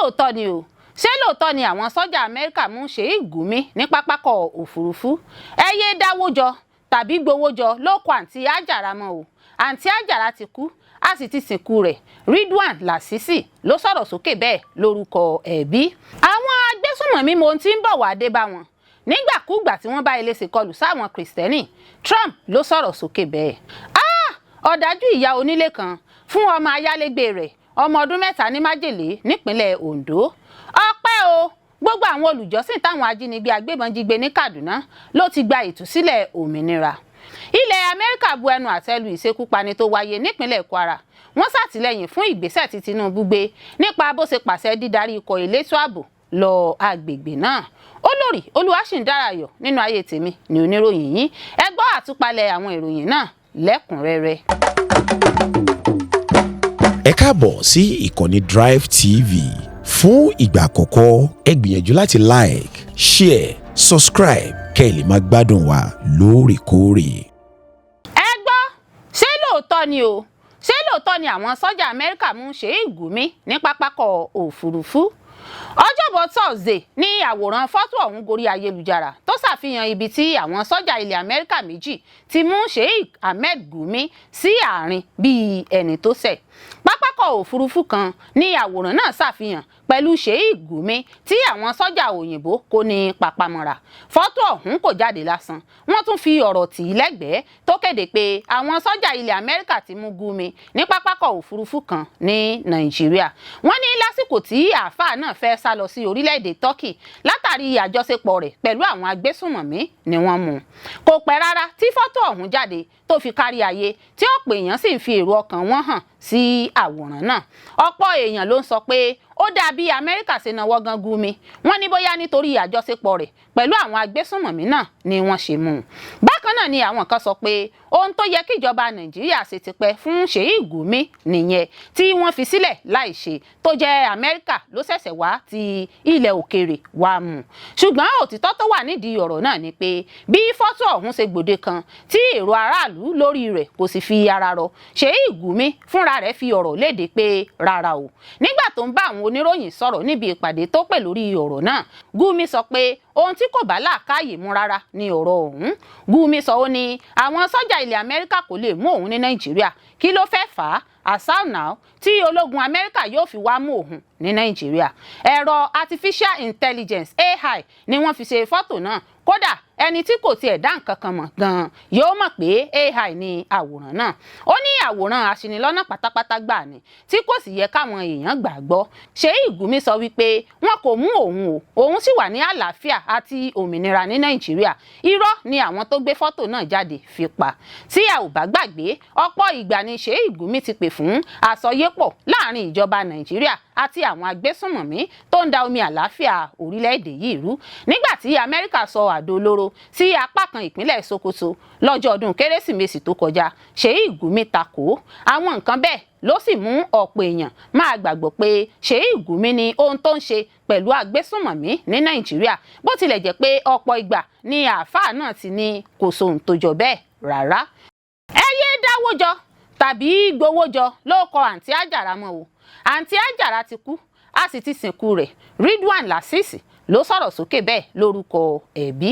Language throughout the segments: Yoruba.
Lóòótọ́ ni o? Ṣé lóòótọ́ ni àwọn sọ́jà Amẹ́ríkà mú Sheikh Gumi ní pápákọ̀ òfurufú? Ẹ yéé dáwó jọ tàbí gbowó jọ ló kọ Àǹtí Àjàrà mọ́ o. Àǹtí Àjàrà ti kú, a sì ti sìnkú rẹ̀. Ridwan Lasisi ló sọ̀rọ̀ sókè bẹ́ẹ̀ lórúkọ ẹbí. Àwọn agbésùnmọ̀mí mo ti ń bọ̀ wá dé bá wọn nígbàkúùgbà tí wọ́n bá ilé ṣèkọlù sáwọn Kìrìsìtẹ́nì. Trump ló sọ̀rọ̀ sókè bẹ́ẹ̀. Ah! Ọ̀dájú ìyá onílé kan fún ọmọ ayálégbé rẹ̀ ọmọ ọdún 3 ní májèlé nípínlẹ̀ Ondo. Ọpẹ́ o, gbogbo àwọn olùjọ́sìn táwọn ajínigbé agbébọn jí gbé ní Kaduna ló ti gba ìtúsílẹ̀ òmìnira. Ilẹ̀ Amẹ́ríkà bu ẹnu àtẹ́ lu ìṣekúpani tó wáyé nípínlẹ̀ Kwara. Wọ́n ṣàtìlẹ́yìn fún ìgbésẹ̀ tí Tinubu gbé nípa bó ṣe pàṣẹ dídarí ikọ̀ elétò ààbò lọ agbègbè náà. Olórí Olúwaṣìndárayọ̀ nínú ayé tèmi ní oníròyìn yín. Ẹ gbọ́ àtúpalẹ̀ àwọn ìròyìn náà lẹ́kùnrẹ́rẹ́. Ẹ káàbọ̀ sí ìkànnì Drive TV. Fún ìgbà àkọ́kọ́, ẹ gbìyànjú láti like, share, subscribe kẹ́ ẹ lè máa gbádùn wa lóòrèkóòrè. Ẹ gbọ́, ṣé lóòótọ́ ni o? Ṣé lóòótọ́ ni àwọn sọ́jà Amẹ́ríkà mú Sheikh Gumi ní pápákọ̀ òfurufú? Ọjọ́bọ̀ Thursday ní àwòrán fọ́tò ọ̀hún gorí ayélujára tó ṣàfihàn ibi tí àwọn sọ́jà ilẹ̀ Amẹ́ríkà méjì ti mú Sheikh Ahmed Gumi sí àárín bíi ẹni tó ṣẹ̀. Pápákọ̀ òfurufú kan ní àwòrán náà ṣàfihàn pẹ̀lú Sheikh Gumi tí àwọn sọ́jà òyìnbó kò ní papamọ́ra. Fọ́tò ọ̀hún kò jáde lásán, wọ́n tún fi ọ̀rọ̀ tì í lẹ́gbẹ̀ẹ́ tó kéde pé àwọn sọ́jà ilẹ̀ Amẹ́ríkà ti mú Gumi ní pápákọ̀ òfurufú kan ní Nàìjíríà. Wọ́n ní lásìkò tí àáfàá náà fẹ́ sá lọ sí orílẹ̀-èdè Turkey látàrí àjọṣepọ̀ rẹ̀ pẹ̀lú àwọn agbésùnmọ̀mí ni wọ́n mú un. Kò pẹ́ rárá tí fọ́tò ọ̀hún jáde tó fi kárí ayé, tí ọ̀pọ̀ èèyàn sì ń fi èrò ọkàn wọn hàn sí àwòrán náà. Ọ̀pọ̀ èèyàn ló ń sọ pé ó dáa bí Amẹ́ríkà ṣe nawọ́ gan Gumi. Wọ́n ní bóyá nítorí àjọṣepọ̀ rẹ̀ pẹ̀lú àwọn agbésùnmọ̀mí náà ni wọ́n ṣe mú un. Bákan náà ni àwọn kan sọ pé ohun tó yẹ kíjọba Nàìjíríà ṣe ti pẹ́ fún Sheikh Gumi nìyẹn tí wọ́n fi sílẹ̀ láì ṣe, tó jẹ́ Amẹ́ríkà ló ṣẹ̀ṣẹ̀ wá ti ilẹ̀ òkèèrè wá mú. Ṣùgbọ́n òtítọ́ tó wà nídìí ọ̀rọ̀ náà ni pé bí fọ́tò ọ̀hún ṣe gbòde kan tí èrò aráàlú lórí rẹ̀ kò sì fi ara rọ, Sheikh Gumi fúnra rẹ̀ fi ọ̀rọ̀ léde pé rárá o. Nígbà tó ń bá àwọn oníròyìn sọ̀rọ̀ níbi ìpàdé tó pè lórí ọ̀rọ̀ náà, Gumi sọ pé ohun tí kò bá làákàyè mu rárá ni ọ̀rọ̀ ọ̀hún. Gumi sọ, ó ní àwọn sọ́jà ilẹ̀ Amẹ́ríkà kò lè mú òun ní Nàìjíríà. Kí ló fẹ́ fà á asal now tí ológun Amẹ́ríkà yóò fi wá mú òun ní Nàìjíríà? Ẹ̀rọ artificial intelligence, AI, ni wọ́n fi ṣe fọ́tò náà. Kódà, ẹni tí kò tiẹ̀ dá nǹkan kan mọ̀ gan-an yóò mọ̀ pé AI ni àwòrán náà. Ó ní àwòrán aṣinilọ́nà pátápátá gbà ní tí kò sì yẹ káwọn èèyàn gbàgbọ́. Sheikh Gumi sọ wípé wọn kò mú òun o, òun sì wà ní àlàáfíà àti òmìnira ní Nàìjíríà. Irọ́ ni àwọn tó gbé fọ́tò náà jáde fi pa. Tí a ò bá gbàgbé, ọ̀pọ̀ ìgbà ni Sheikh Gumi ti pè fún àsọyépọ̀ láàrin ìjọba Nàìjíríà àti àwọn agbésùnmọ̀mí tó ń da omi àlàáfíà orílẹ̀-èdè yìí rú. Nígbà tí Amẹ́ríkà sọ àdó olóró sí apá kan ìpínlẹ̀ Sokoto lọ́jọ́ ọdún Kérésìmesì tó kọjá, Sheikh Gumi takò. Àwọn nǹkan bẹ́ẹ̀ ló sì mú ọ̀pọ̀ èèyàn máa gbàgbọ́ pé Sheikh Gumi ní ohun tó ń ṣe pẹ̀lú agbésùnmọ̀mí ní Nàìjíríà, bó tilẹ̀ jẹ́ pé ọ̀pọ̀ ìgbà ni àáfàá náà ti ní kò sóhun tó jọ bẹ́ẹ̀ rárá. Ẹ yéé dáwó jọ tàbí gbowó jọ ló kọ Àǹtí Àjàrà mọ́ o. Àǹtí Àjàrà ti kú, a sì ti sìnkú rẹ̀. Ridwan Lasisi ló sọ̀rọ̀ sókè bẹ́ẹ̀ lórúkọ ẹbí.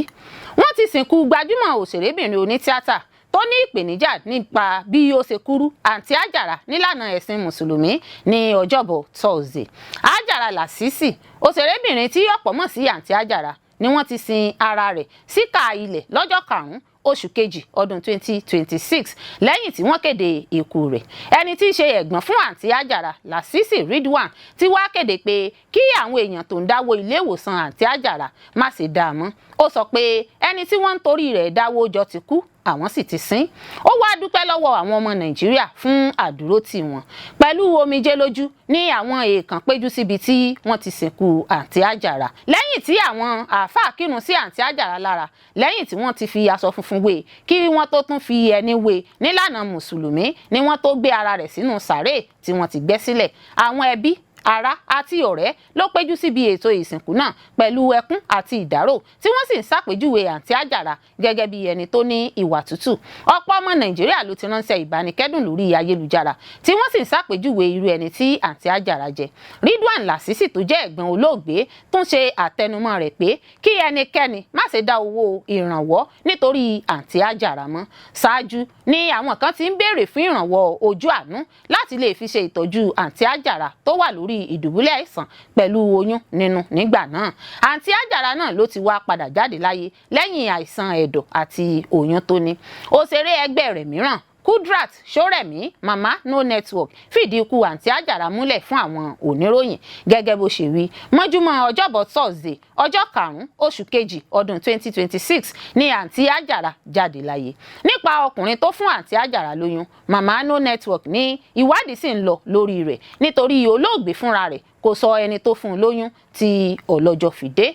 Wọ́n ti sìnkú gbajúmọ̀ òṣèrébìnrin onítíátà tó ní ìpèníjà nípa bí ó ṣe kúrú, Àǹtí Àjàrà, nílànà ẹ̀sìn Mùsùlùmí ní ọjọ́bọ̀ Thursday. Àjàrà Lásìsì, òṣèrébìnrin tí ọ̀pọ̀ mọ̀ sí Àǹtí Àjàrà, ni wọ́n ti sin ara rẹ̀ síkà ilẹ̀ lọ́jọ́ 5 oṣù kejì ọdún 2026 lẹ́yìn tí wọ́n kéde ikú rẹ̀. Ẹni tí í ṣe ẹ̀gbọ́n fún Àǹtí Àjàrà, Lásìsì Ridwan, ti wá kéde pé kí àwọn èèyàn tó ń dáwó ilé ìwòsàn Àǹtí Àjàrà má ṣe dààmú. Ó sọ pé ẹni tí wọ́n ń torí rẹ̀ dáwó jọ ti kú, àwọn sì ti sin. Ó wá dúpẹ́ lọ́wọ́ àwọn ọmọ Nàìjíríà fún àdúrótì wọn. Pẹ̀lú omijé lójú ní àwọn èèkàn péjú síbi tí wọ́n ti sìnkú Àǹtí Àjàrà lẹ́yìn tí àwọn àáfàá kírun sí Àǹtí Àjàrà lára, lẹ́yìn tí wọ́n ti fi aṣọ funfun wé kí wọ́n tó tún fi ẹní wé nílànà Mùsùlùmí ni wọ́n tó gbé ara rẹ̀ sínú sàréè tí wọ́n ti gbẹ́ sílẹ̀. Àwọn ẹbí Ará àti ọ̀rẹ́ ló péjú síbi ètò ìsìnkú náà pẹ̀lú ẹkún àti ìdárò, tí wọ́n sì ń ṣàpèjúwe Àǹtí Àjàrà gẹ́gẹ́ bí ẹni tó ní ìwà tútù. Ọ̀pọ̀ ọmọ Nàìjíríà ló ti ránṣẹ́ ìbánikẹ́dùn lórí ayélujára, tí wọ́n sì ń ṣàpèjúwe irú ẹni tí Àǹtí Àjàrà jẹ́. Ridwan Lasisi, tó jẹ́ ẹ̀gbọ́n olóògbé, tún ṣe àtẹnumọ́ rẹ̀ pé kí ẹnikẹ́ni má ṣe dá owó ìrànwọ́ nítorí Àǹtí Àjàrà mọ́. Ṣáájú ni àwọn kan ti ń béèrè fún ìrànwọ́ ojú àánú láti lè fi ṣe ìtọ́jú Àǹtí Àjàrà tó wà lórí ìdùbúlẹ̀ àìsàn pẹ̀lú oyún nínú nígbà náà. Àǹtí Àjàrà náà ló ti wá padà jáde láyé lẹ́yìn àìsàn ẹ̀dọ̀ àti oyún tó ní. Òṣèré ẹgbẹ́ rẹ̀ mìíràn, Kudrat Ṣórẹ̀mí, Mama No Network, fìdí ikú Àǹtí Àjàrà múlẹ̀ fún àwọn oníròyìn. Gẹ́gẹ́ bó ṣe wí, mọ́júmọ́ Ọjọ́bọ̀ Thursday, ọjọ́ 5 oṣù 2 ọdún 2026 ní Àǹtí Àjàrà jáde láyé. Nípa ọkùnrin tó fún Àǹtí Àjàrà lóyún, Mama No Network ní ìwádìí sì ń lọ lórí rẹ̀, nítorí olóògbé fúnra rẹ̀ kò sọ ẹni tó fún un lóyún tí ọlọ́jọ́ fi dé.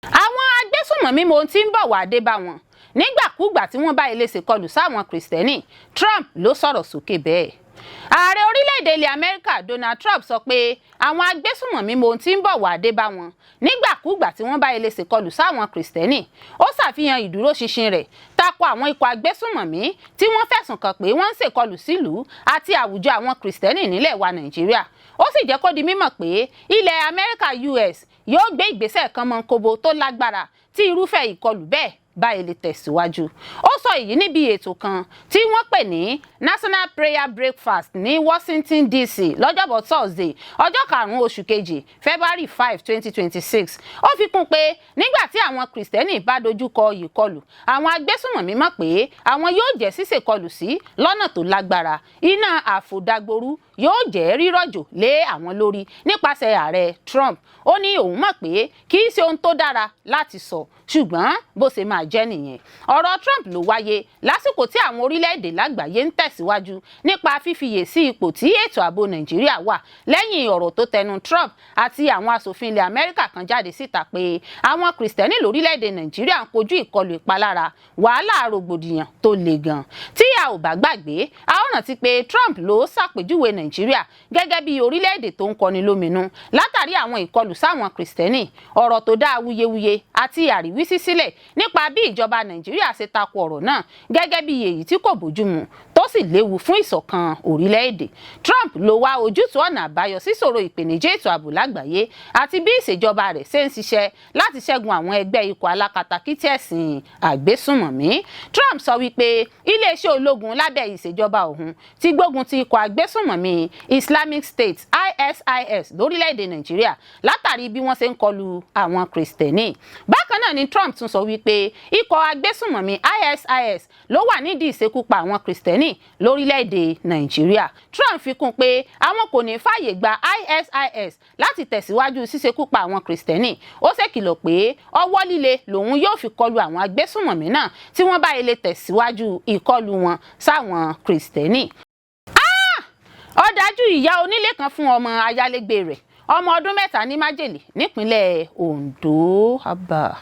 Àwọn agbésùnmọ̀mí mo ti ń bọ̀ wá dé bá wọn nígbàkúùgbà tí wọ́n bá ilé ṣèkọlù sáwọn Kìrìsìtẹ́nì. Trump ló sọ̀rọ̀ sókè bẹ́ẹ̀. Ààrẹ orílẹ̀-èdè ilẹ̀ Amẹ́ríkà Donald Trump sọ pé àwọn agbésùnmọ̀mí mo ti ń bọ̀ wá dé bá wọn nígbàkúùgbà tí wọ́n bá ilé ṣèkọlù sáwọn Kìrìsìtẹ́nì. Ó ṣàfihàn ìdúróṣinṣin rẹ̀ tako àwọn ikọ̀ agbésùnmọ̀mí tí wọ́n fẹ̀sùn kàn pé wọ́n ń ṣèkọlù sílùú àti àwùjọ àwọn Kìrìsìtẹ́nì nílẹ̀ wa Nàìjíríà. Ó sì jẹ́ kó di mímọ̀ pé ilẹ̀ Amẹ́ríkà, US, yóò gbé ìgbésẹ̀ kan mọ́ńkóbó tó lágbára tí irúfẹ́ ìkọlù bẹ́ẹ̀ báyìí lè tẹ̀síwájú. Ó sọ èyí níbi ètò kan tí wọ́n pè ní National Prayer Breakfast ní Washington DC lọ́jọ́bọ̀ Thursday, ọjọ́ 5 oṣù 2, February 5, 2026. Ó fi kún pé nígbà tí àwọn Kìrìsìtẹ́nì bá dojú kọ ìkọlù àwọn agbésùnmọ̀mí, mọ̀ pé àwọn yóò jẹ́ ṣíṣèkọlù sí lọ́nà tó lágbára, iná àfòdàgboru yóò jẹ́ rírọ̀jò lé àwọn lórí nípasẹ̀ ààrẹ Trump. Ó ní òun mọ̀ pé kì í ṣe ohun tó dára láti sọ, ṣùgbọ́n bó ṣe máa jẹ́ nìyẹn. Ọ̀rọ̀ Trump ló wáyé lásìkò tí àwọn orílẹ̀-èdè lágbàáyé ń tẹ̀síwájú nípa fífiyè sí ipò tí ètò ààbò Nàìjíríà wà, lẹ́yìn ọ̀rọ̀ tó tẹnu Trump àti àwọn aṣòfin ilẹ̀ Amẹ́ríkà kan jáde síta pé àwọn Kìrìsìtẹ́nì lórílẹ̀-èdè Nàìjíríà ń kojú ìkọlù, ìpalára, wàhálà, rògbòdìyàn tó le gan. Tí a ò bá gbàgbé, a ó rántí pé Trump ló ṣàpèjúwe Nàìjíríà gẹ́gẹ́ bí orílẹ̀-èdè tó ń kọni lóminú látàrí àwọn ìkọlù sáwọn Kìrìsìtẹ́nì, ọ̀rọ̀ tó dá awuyewuye àti àríwísí sílẹ̀ nípa bí ìjọba Nàìjíríà ṣe tako ọ̀rọ̀ náà gẹ́gẹ́ bí èyí tí kò bójúmu tó sì léwu fún ìṣọ̀kan orílẹ̀-èdè. Trump ló wá ojútùú ọ̀nà àbáyọ síṣòro ìpèníjà ètò ààbò lágbàáyé àti bí ìṣèjọba rẹ̀ ṣe ń ṣiṣẹ́ láti ṣẹ́gun àwọn ẹgbẹ́ ikọ̀ alákatakítí ẹ̀sìn àgbésùnmọ̀mí. Trump sọ wípé iléeṣẹ́ ológun lábẹ́ ìṣèjọba òun ti gbógun ti ikọ̀ agbésùnmọ̀mí Islamic State, ISIS, lórílẹ̀-èdè Nàìjíríà látàrí bí wọ́n ṣe ń kọlu àwọn Kìrìsìtẹ́nì. Bákan náà ni Trump tún sọ wípé ikọ̀ agbésùnmọ̀mí ISIS ló wà nídìí ìṣekúpa àwọn Kìrìsìtẹ́nì lórílẹ̀-èdè Nàìjíríà. Trump fi kún pé àwọn kò ní fààyè gba ISIS láti tẹ̀síwájú ṣíṣekúpa àwọn Kìrìsìtẹ́nì. Ó ṣèkìlọ̀ pé ọwọ́ líle lòun yóò fi kọlu àwọn agbésùnmọ̀mí náà tí wọ́n bá ilé tẹ̀síwájú ìkọlù wọn sáwọn Kìrìsìtẹ́nì. Ọ̀dájú ìyá onílé kan fún ọmọ ayálégbé rẹ̀ ọmọ ọdún 3 ní májèlé nípínlẹ̀ Ondo. Abba,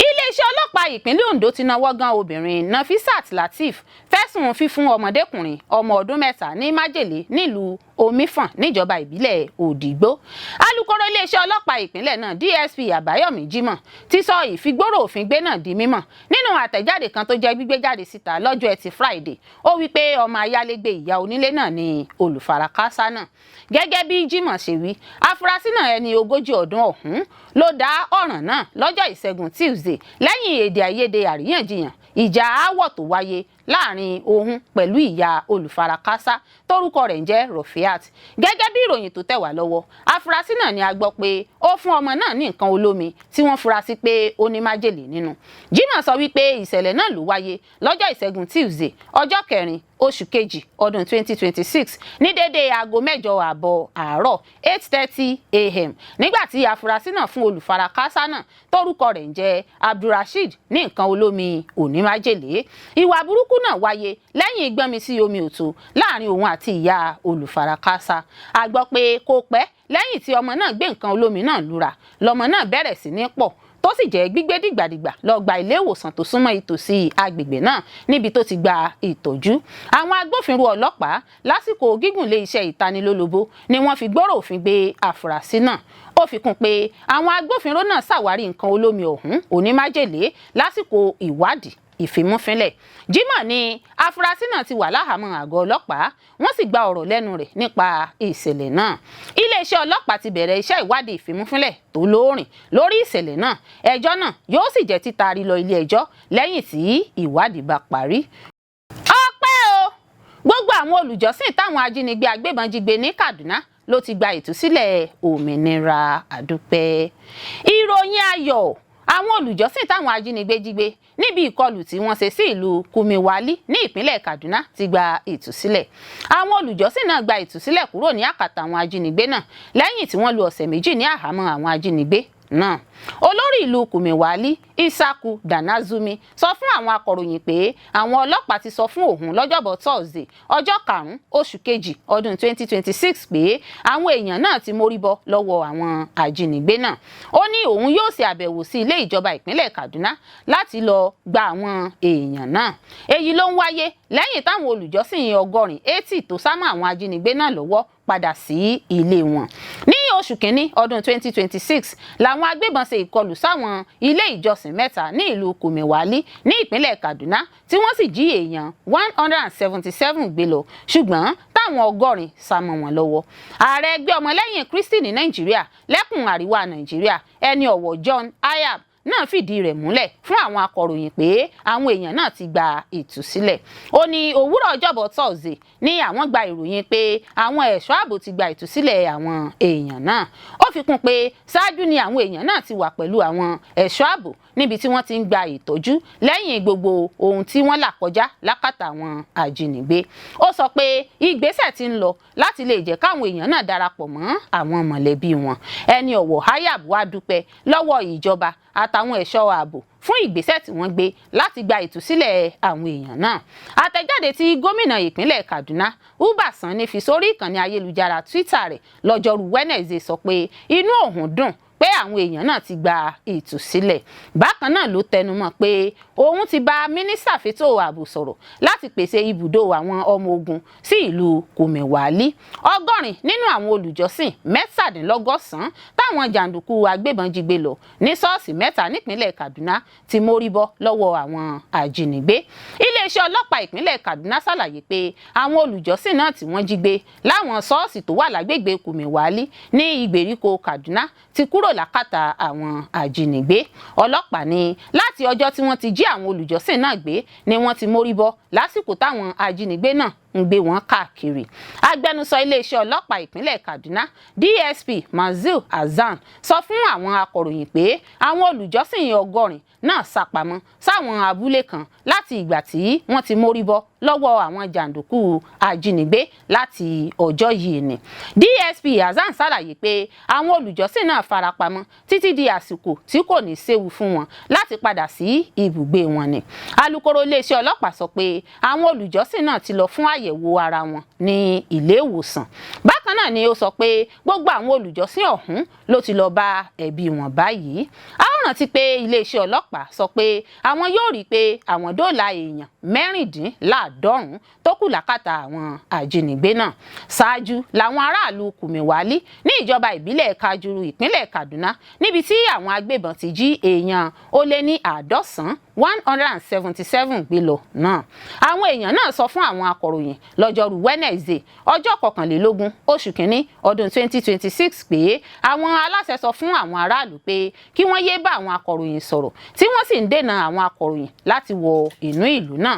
iléeṣẹ́ ọlọ́pàá ìpínlẹ̀ Ondo ti náwó gan obìnrin Nafisat Lateef fẹ̀sùn fífún ọmọdékùnrin ọmọ ọdún 3 ní májèlé nílùú Omifọ̀n níjọba ìbílẹ̀ Òdìgbó. Alūkkóró iléeṣẹ́ ọlọ́pàá ìpínlẹ̀ náà, DSP Àbáyọ̀mí Jimoh, ti sọ ìfigbóró òfin gbé náà di mímọ̀ nínú àtẹ̀jáde kan tó jẹ́ gbígbé jáde síta lọ́jọ́ Ẹtì Friday. Ó wí pé ọmọ ayálégbé ìyá onílé náà ní olùfarakásá náà. Gẹ́gẹ́ bí Jimoh ṣe wí, afurasí náà, ẹni 40 ọdún ọ̀hún, ló dá ọ̀ràn náà lọ́jọ́ Ìṣẹ́gun Tuesday lẹ́yìn èdè àìyedè, àríyànjiyàn, ìjà aáwọ̀ tó wáyé láàrin òun pẹ̀lú ìyá olùfarakásá tórúkọ rẹ̀ ń jẹ́ Rofiat. Gẹ́gẹ́ bí ìròyìn tó tẹ̀ wá lọ́wọ́, afurasí náà ni a gbọ́ pé ó fún ọmọ náà ní nǹkan olómi tí wọ́n fura sí pé ó ní májèlé nínú. Jimoh sọ wípé ìṣẹ̀lẹ̀ náà ló wáyé lọ́jọ́ Ìṣẹ́gun Tuesday, ọjọ́ 4 oṣù 2 ọdún 2026, ní déédéé aago 8:30 àárọ̀, 8:30 a.m., nígbà tí afurasí náà fún olùfarakásá náà tórúkọ rẹ̀ ń jẹ́ Abdulrasheed ní nǹkan olómi onímájèlé. Ìwà burúkú náà wáyé lẹ́yìn gbọ́nmi sí omi òtó láàrin òun àti ìyá olùfarakásá. A gbọ́ pé kò pẹ́ lẹ́yìn tí ọmọ náà gbé nǹkan olómi náà lura lọmọ náà bẹ̀rẹ̀ sí ní pọ̀. tó sì jẹ́ gbígbé dìgbàdìgbà lọ gba ilé ìwòsàn tó súnmọ́ ìtòsí agbègbè náà níbi tó ti gba ìtọ́jú. Àwọn agbófinró ọlọ́pàá lásìkò gígùnlé iṣẹ́ ìtanilólobó ni wọ́n fi gbọ́rọ̀ òfin gbé àfúrásì náà. Ó fi kún pé àwọn agbófinró náà ṣàwárí nǹkan olómi ọ̀hún onímájèlé lásìkò ìwádìí ìfimúfínlẹ̀. Jimoh ní afurasí náà ti wà láhàámọ́ àgọ́ ọlọ́pàá, wọ́n sì gba ọ̀rọ̀ lẹ́nu rẹ̀ nípa ìṣẹ̀lẹ̀ náà. Iléeṣẹ́ ọlọ́pàá ti bẹ̀rẹ̀ iṣẹ́ ìwádìí ìfimúfínlẹ̀ tó lóòrìn lórí ìṣẹ̀lẹ̀ náà. Ẹjọ́ náà yóò sì jẹ́ títaari lọ ilé ẹjọ́ lẹ́yìn tí ìwádìí bá parí. Ọpẹ́ o, gbogbo àwọn olùjọ́sìn táwọn ajínigbé agbébọn jí gbé ní Kaduna ló ti gba ìtúsílẹ̀ òmìnira, àdúpẹ́. Ìròyìn ayọ̀, àwọn olùjọ́sìn táwọn ajínigbé jí gbé níbi ìkọlù tí wọ́n ṣe sí ìlú Kumiwali ní ìpínlẹ̀ Kaduna ti gba ìtúsílẹ̀. Àwọn olùjọ́sìn náà gba ìtúsílẹ̀ kúrò ní àkàtà àwọn ajínigbé náà lẹ́yìn tí wọ́n lu ọ̀sẹ̀ 2 ní àhámọ́ àwọn ajínigbé náà. Olórí ìlú Kumiwali, Isaku Danazumi, sọ fún àwọn akọ̀ròyìn pé àwọn ọlọ́pàá ti sọ fún òun lọ́jọ́bọ̀ Thursday, ọjọ́ 5 oṣù kejì ọdún 2026 pé àwọn èèyàn náà ti mórí bọ́ lọ́wọ́ àwọn ajínigbé náà. Ó ní òun yóò ṣe àbẹ̀wò sí ilé ìjọba ìpínlẹ̀ Kaduna láti lọ gba àwọn èèyàn náà. Èyí ló ń wáyé lẹ́yìn táwọn olùjọ́sìn 80 tó sá mọ́ àwọn ajínigbé náà lọ́wọ́ padà sí ilé wọn. Ní oṣù kínní ọdún 2026 làwọn agbébọn ṣe ìkọlù sáwọn ilé ìjọsìn 3 ní ìlú Kumiwali ní ìpínlẹ̀ Kaduna, tí wọ́n sì jí èèyàn 177 gbé lọ, ṣùgbọ́n táwọn 80 sá mọ́ wọn lọ́wọ́. Ààrẹ ẹgbẹ́ ọmọlẹ́yìn Kristi ní Nàìjíríà lẹ́kùn àríwá Nàìjíríà, ẹni ọ̀wọ̀ John Hayab náà fìdí rẹ̀ múlẹ̀ fún àwọn akọ̀ròyìn pé àwọn èèyàn náà ti gba ìtúsílẹ̀. Ó ní òwúrọ̀ ọjọ́bọ̀ Thursday ní àwọn gba ìròyìn pé àwọn ẹ̀ṣọ́ ààbò ti gba ìtúsílẹ̀ àwọn èèyàn náà. Ó fi kún pé ṣáájú ni àwọn èèyàn náà ti wà pẹ̀lú àwọn ẹ̀ṣọ́ ààbò níbi tí wọ́n ti ń gba ìtọ́jú lẹ́yìn gbogbo ohun tí wọ́n là kọjá lákàtà àwọn ajínigbé. Ó sọ pé ìgbésẹ̀ ti ń lọ láti lè jẹ́ káwọn èèyàn náà darapọ̀ mọ́ àwọn mọ̀lẹ́bí wọn. Ẹni ọ̀wọ̀ Hayab wá dúpẹ́ lọ́wọ́ ìjọba àtàwọn ẹ̀ṣọ́ ààbò fún ìgbésẹ̀ tí wọ́n gbé láti gba ìtúsílẹ̀ àwọn èèyàn náà. Àtẹ̀jáde tí gómìnà ìpínlẹ̀ Kaduna, Uba Sani, fi sórí ìkànnì ayélujára Twitter rẹ̀ lọ́jọ́rú Wednesday sọ pé inú òun dùn pé àwọn èèyàn náà ti gba ìtúsílẹ̀. Bákan náà ló tẹnumọ́ pé òun ti bá mínísítà fétò ààbò sọ̀rọ̀ láti pèsè ibùdó àwọn ọmọ ogun sí ìlú Kumiwali. 80 nínú àwọn olùjọ́sìn 97 táwọn jàǹdùkú agbébọn jí gbé lọ ní ṣọ́ọ̀ṣì 3 nípínlẹ̀ Kaduna ti mórí bọ́ lọ́wọ́ àwọn ajínigbé. Iléeṣẹ́ ọlọ́pàá ìpínlẹ̀ Kaduna ṣàlàyé pé àwọn olùjọ́sìn náà tí wọ́n jí gbé láwọn ṣọ́ọ̀ṣì tó wà lágbègbè Kumiwali ní ìgbèríko Kaduna ti kúrò lákàtà àwọn ajínigbé. Ọlọ́pàá ní láti ọjọ́ tí wọ́n ti jí àwọn olùjọ́sìn náà gbé ni wọ́n ti mórí bọ́ lásìkò táwọn ajínigbé náà ń gbé wọn káàkiri. Agbẹnusọ iléeṣẹ́ ọlọ́pàá ìpínlẹ̀ Kaduna, DSP Mazil Hasan, sọ fún àwọn akọ̀ròyìn pé àwọn olùjọ́sìn 80 náà sápamọ́ sáwọn abúlé kan láti ìgbà tí wọ́n ti mórí bọ́ lọ́wọ́ àwọn jàǹdùkú ajínigbé láti ọjọ́ yìí ni. DSP Hasan ṣàlàyé pé àwọn olùjọ́sìn náà farapamọ́ títí di àsìkò tí kò ní séwu fún wọn láti padà sí ibùgbé wọn ni. Alukoro iléeṣẹ́ ọlọ́pàá sọ pé àwọn olùjọ́sìn náà ti lọ fún àyẹ̀wò ara wọn ní ilé ìwòsàn. Bákan náà ni ó sọ pé gbogbo àwọn olùjọ́sìn ọ̀hún ló ti lọ bá ẹbí wọn báyìí. A ó rántí pé iléeṣẹ́ ọlọ́pàá sọ pé àwọn yóò rí i pé àwọn dóòlà èèyàn 96 tó kù lákàtà àwọn ajínigbé náà. Ṣáájú làwọn aráàlú Kumiwali ní ìjọba ìbílẹ̀ Kajuru ìpínlẹ̀ Kaduna níbi tí àwọn agbébọn ti jí èèyàn ó lé ní 190, 177 gbé lọ náà. Àwọn èèyàn náà sọ fún àwọn akọ̀ròyìn lọ́jọ́rú Wednesday, ọjọ́ 21 oṣù kínní ọdún 2026 pé àwọn aláṣẹ sọ fún àwọn aráàlú pé kí wọ́n yéé bá àwọn akọ̀ròyìn sọ̀rọ̀, tí wọ́n sì ń dènà àwọn akọ̀ròyìn láti wọ inú ìlú náà.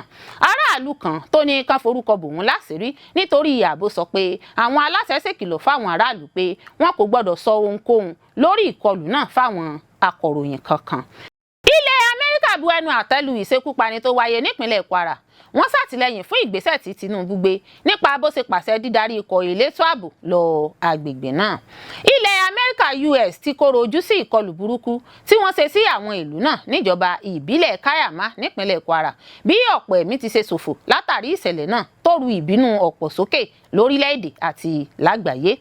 Aráàlú kan tó ní kán forúkọ bò wọ́n láṣìírí nítorí ààbò sọ pé àwọn aláṣẹ ṣèkìlọ̀ fáwọn aráàlú pé wọn kò gbọ́dọ̀ sọ ohunkóhun lórí ìkọlù náà fáwọn akọ̀ròyìn kankan. Ilẹ̀ Amẹ́ríkà bu ẹnu àtẹ́ lu ìṣekúpani tó wáyé nípínlẹ̀ Kwara. Wọ́n ṣàtìlẹ́yìn fún ìgbésẹ̀ tí Tinubu gbé nípa bó ṣe pàṣẹ dídarí ikọ̀ elétò ààbò lọ agbègbè náà. Ilẹ̀ Amẹ́ríkà, US, ti kóró ojú sí ìkọlù burúkú tí wọ́n ṣe sí àwọn ìlú náà níjọba ìbílẹ̀ Kaiama nípínlẹ̀ Kwara, bí ọ̀pọ̀ ẹ̀mí ti ṣe ṣòfò látàrí ìṣẹ̀lẹ̀ náà tó ru ìbínú ọ̀pọ̀ sókè lórílẹ̀‐èdè àti lágbàáyé,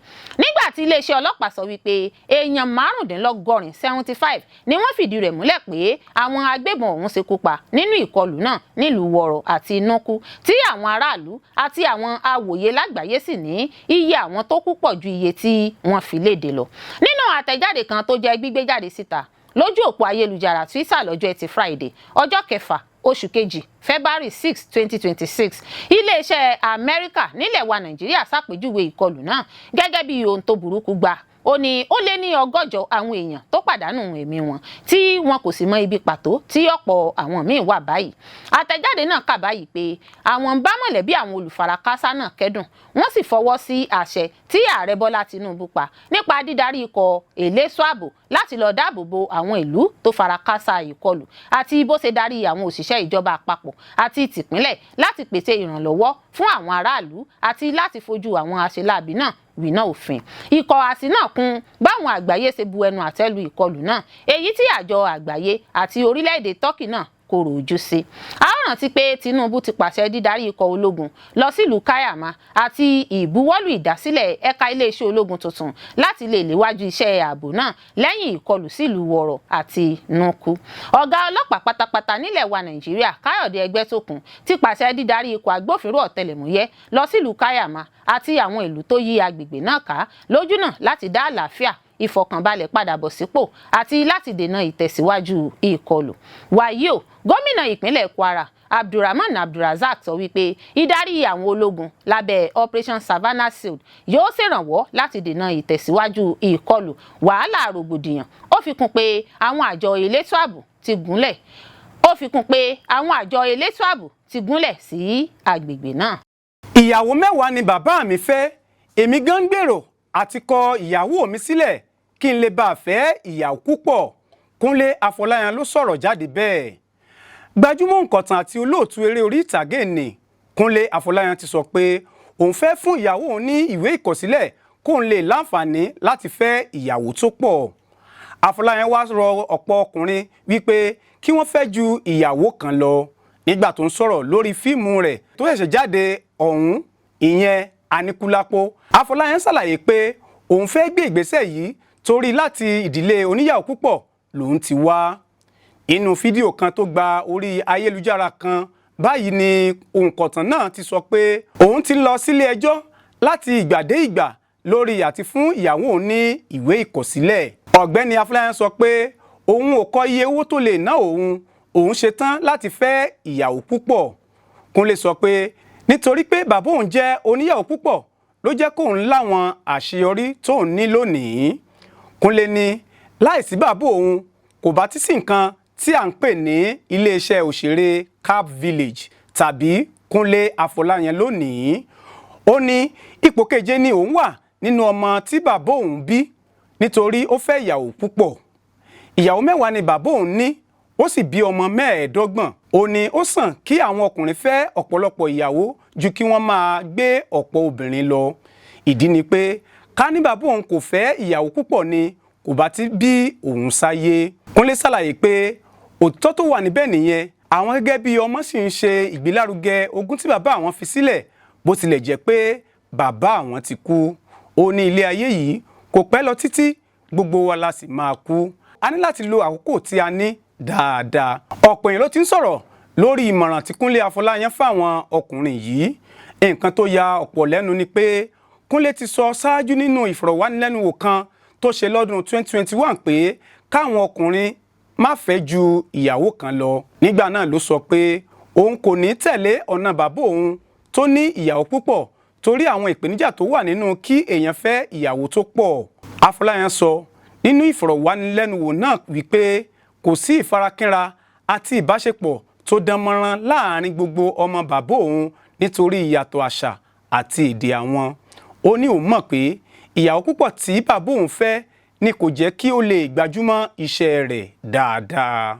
nígbà tí iléeṣẹ́ ọlọ́pàá sọ wípé èèyàn 95, 75, ni wọ́n fìdí rẹ̀ múlẹ̀ pé àwọn agbébọn ọ̀hún ṣekú pa nínú ìkọlù náà nílùú Wọ̀rọ̀ àti Nuku, tí àwọn aráàlú àti àwọn awòye lágbàáyé sì ní iye àwọn tó kú pọ̀ ju iye tí wọ́n fi léde lọ. Nínú àtẹ̀jáde kan tó jẹ́ gbígbé jáde síta lójú òpó ayélujára Twitter lọ́jọ́ Ẹtì Friday, ọjọ́ 6 oṣù 2, February 6, 2026, iléeṣẹ́ Amẹ́ríkà nílẹ̀ wa Nàìjíríà ṣàpèjúwe ìkọlù náà gẹ́gẹ́ bí ohun tó burúkú gbà. Ó ní ó lé ní 160 àwọn èèyàn tó pàdánù ẹ̀mí wọn, tí wọn kò sì mọ ibi pàtó tí ọ̀pọ̀ àwọn míín wà báyìí. Àtẹ̀jáde náà kà báyìí pé àwọn ń bá mọ̀lẹ́bí àwọn olùfarakásá náà kẹ́dùn, wọ́n sì fọwọ́ sí àṣẹ tí Ààrẹ Bọ́lá Tinubu pa nípa dídarí ikọ̀ elétò ààbò láti lọ dáàbò bo àwọn ìlú tó farakásá ìkọlù, àti bó ṣe darí àwọn òṣìṣẹ́ ìjọba àpapọ̀ àti tìpínlẹ̀ láti pèsè ìrànlọ́wọ́ fún àwọn aráàlú àti láti fojú àwọn aṣeláàbí náà wíná òfin. Ikọ̀ àsì náà kún báwọn àgbáyé ṣe bu ẹnu àtẹ́ lu ìkọlù náà, èyí tí àjọ àgbáyé àti orílẹ̀-èdè Turkey náà kòrò ojú sí. A ó rántí pé Tinubu ti pàṣẹ dídarí ikọ̀ ológun lọ sílùú Kaiama àti ìbuwọ́lù ìdásílẹ̀ ẹ̀ka iléeṣẹ́ ológun tuntun láti lè léwájú iṣẹ́ ààbò náà lẹ́yìn ìkọlù sílùú Wọ̀rọ̀ àti Nuku. Ọ̀gá ọlọ́pàá pátápátá nílẹ̀ wa Nàìjíríà, Káyọ̀dé Ẹgbẹ́tókun, ti pàṣẹ dídarí ikọ̀ agbófinró ọ̀tẹlẹ̀múyẹ́ lọ sílùú Kaiama àti àwọn ìlú tó yí agbègbè náà ká lójúnà láti dá àlàáfíà, ìfọ̀kànbalẹ̀ padà bọ̀ sípò àti láti dènà ìtẹ̀síwájú ìkọlù. Wàyí o, gómìnà ìpínlẹ̀ Kwara, Abdulrahman Abdulrazak, sọ wípé ìdarí àwọn ológun lábẹ́ Operation Savannah Shield yóò ṣèrànwọ́ láti dènà ìtẹ̀síwájú ìkọlù wàhálà rògbòdìyàn. Ó fi kún pé àwọn àjọ elétò ààbò ti gúnlẹ̀ sí àgbègbè náà. Ìyàwó 10 ni bàbá mi fẹ́. Èmi gan ń gbèrò àti kọ ìyàwó mi sílẹ̀ kí n lè bá a fẹ́ ìyàwó púpọ̀. Kúnlé Afọláyan ló sọ̀rọ̀ jáde bẹ́ẹ̀. Gbajúmọ̀ òǹkọ̀tàn àti olóòtú eré orí ìtàgé ní Kúnlé Afọláyan ti sọ pé òun fẹ́ fún ìyàwó òun ní ìwé ìkọ̀sílẹ̀ kóun lè láǹfààní láti fẹ́ ìyàwó tó pọ̀. Afọláyan wá rọ ọ̀pọ̀ ọkùnrin wípé kí wọ́n fẹ́ ju ìyàwó kan lọ nígbà tó ń sọ̀rọ̀ lórí fíìmù rẹ̀ tó ṣẹ̀ṣẹ̀ jáde ọ̀hún, ìyẹn Aníkúlápó. Afọláyan ṣàlàyé pé òun fẹ́ gbé ìgbésẹ̀ yìí torí láti ìdílé oníyàwó púpọ̀ lòun ti wá. Inú fídíò kan tó gba orí ayélujára kan báyìí ni òǹkọ̀tàn náà ti sọ pé òun ti lọ sílé ẹjọ́ láti ìgbà dé ìgbà lórí àti fún ìyàwó òun ní ìwé ìkọ̀sílẹ̀. Ọ̀gbẹ́ni Afọláyan sọ pé òun ò kọ iye owó tó lè ná òun, òun ṣetán láti fẹ́ ìyàwó púpọ̀. Kúnlé sọ pé nítorí pé bàbá òun jẹ́ oníyàwó púpọ̀ ló jẹ́ kóun láwọn àṣeyọrí tóun ní lónìí. Kúnlé ní láìsí bàbá òun, kò bá tí sí nǹkan tí à ń pè ní iléeṣẹ́ òṣèré Cap Village tàbí Kúnlé Afọláyan lónìí. Ó ní ipò keje ni òun wà nínú ọmọ tí bàbá òun bí nítorí ó fẹ́ ìyàwó púpọ̀. Ìyàwó 10 ni bàbá òun ní, ó sì bí ọmọ 25. Ó ní ó sàn kí àwọn ọkùnrin fẹ́ ọ̀pọ̀lọpọ̀ ìyàwó ju kí wọ́n máa gbé ọ̀pọ̀ obìnrin lọ. Ìdí ni pé ká ní bàbá òun kò fẹ́ ìyàwó púpọ̀ ni, kò bá ti bí òun sáyé. Kúnlé ṣàlàyé pé òtítọ́ tó wà níbẹ̀ nìyẹn, àwọn gẹ́gẹ́ bí ọmọ sì ń ṣe ìgbélárugẹ ogún tí bàbá àwọn fi sílẹ̀, bó tilẹ̀ jẹ́ pé bàbá àwọn ti kú. Ó ní ilé ayé yìí kò pẹ́ lọ títí, gbogbo wa la sì máa kú. A ní láti lo àkókò tí a ní dáadáa. Ọ̀pọ̀ èèyàn ló ti ń sọ̀rọ̀ lórí ìmọ̀ràn tí Kúnlé Afọláyan fáwọn ọkùnrin yìí. Nǹkan tó ya ọ̀pọ̀ lẹ́nu ni pé Kúnlé ti sọ ṣáájú nínú ìfọ̀rọ̀wánilẹ́nuwò kan tó ṣe lọ́dún 2021 pé káwọn ọkùnrin má fẹ́ ju ìyàwó kan lọ. Nígbà náà ló sọ pé òun kò ní tẹ̀lé ọ̀nà bàbá òun tó ní ìyàwó púpọ̀ torí àwọn ìpèníjà tó wà nínú kí èèyàn fẹ́ ìyàwó tó pọ̀. Afọláyan sọ nínú ìfọ̀rọ̀wánilẹ́nuwò náà wípé kò sí ìfarakínra àti ìbáṣepọ̀ tó dán mọ́rán láàrin gbogbo ọmọ bàbá òun nítorí ìyàtọ̀ àṣà àti èdè àwọn. Ó ní òun mọ̀ pé ìyàwó púpọ̀ tí bàbá òun fẹ́ ni kò jẹ́ kí ó lè gbájúmọ́ iṣẹ́ rẹ̀ dáadáa.